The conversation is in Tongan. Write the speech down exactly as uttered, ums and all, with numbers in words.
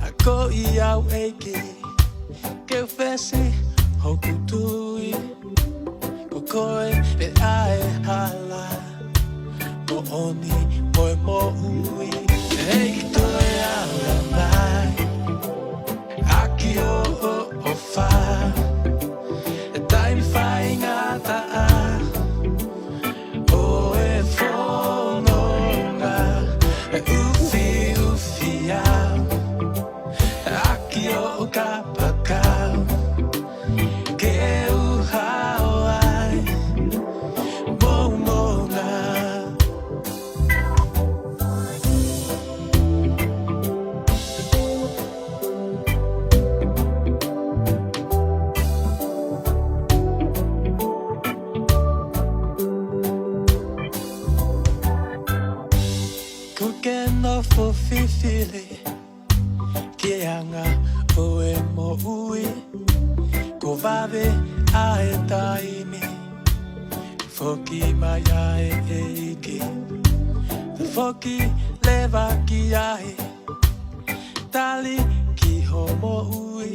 Akoʻi au ʻEiki, ke u fesi hoku tui. Ko koe pē ʻa e hala moʻoni mo e moʻui. ʻEiki, toe ala mai ʻaki hoʻo ʻofa, ʻi he taimi faingataʻa ʻo e fononga, ʻufiʻufi au ʻaki hoʻo kapakau, ke u hao ai mo nonga. Kuo ke nofo fifili ki he anga ʻo e moʻui. Kuo vave ʻa e taimi, foki mai ʻa e ʻEiki. Foki leva ki ai, tali ki hoʻo moʻui.